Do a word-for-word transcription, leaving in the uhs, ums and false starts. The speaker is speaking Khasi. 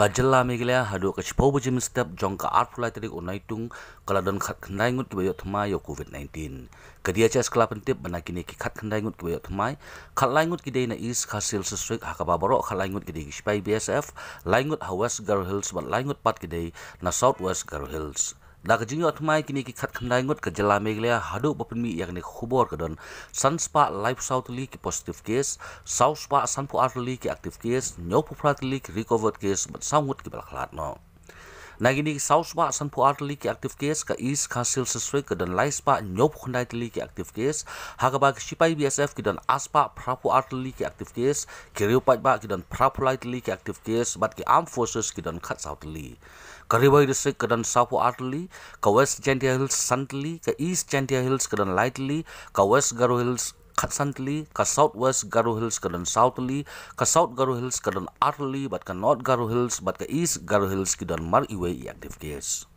Ka jylla Meghalaya haduh ka shiphew baje mynstep jong ka arphew lai tarik u Naitung ka la don khatkhyndai ngut kiba ïoh thymmai ïa u Covid nineteen. Ka D H S ka la pyntip ba na kine ki khatkhyndai ngut kiba ïoh thymmai, khatlai ngut ki dei na East Khasi Hills District, ha kaba baroh khatlai ngut ki dei ki shipai B S F, lai ngut ha West Garo Hills bad lai ngut pat ki dei na South West Garo Hills. Da ka jingïoh thymmai kine ki khatkhyndai ngut, ka jylla Meghalaya haduh ba pynmih ïa kane ka khubor ka don san spah laiphew saw tylli ki positive case, saw spah sanphew ar tylli ki active case, hynñiewphew phra tylli ki recovered case bad saw ngut kiba la khlad noh. Na kine ki saw spah sanphew ar tylli ki active case, ka East Khasi Hills District ka don lai spah hynñiewphew khyndai tylli ki active case, ha kaba ki shipai B S F ki don ar spah phraphew ar tylli ki active case, ki riew paidbah ki don phraphew lai tylli ki active case bad ki armed forces ki don khatsaw tylli. Ka Ri Bhoi District ka don sawphew ar tylli, ka West Jaintia Hills san tylli, ka East Jaintia Hills ka don lai tylli, ka West Garo Hills khatsan tylli, ka South West Garo Hills ka don saw tylli, ka South Garo Hills ka don ar tylli bad ka North Garo Hills bad ka East Garo Hills ki don mar iwei i active case.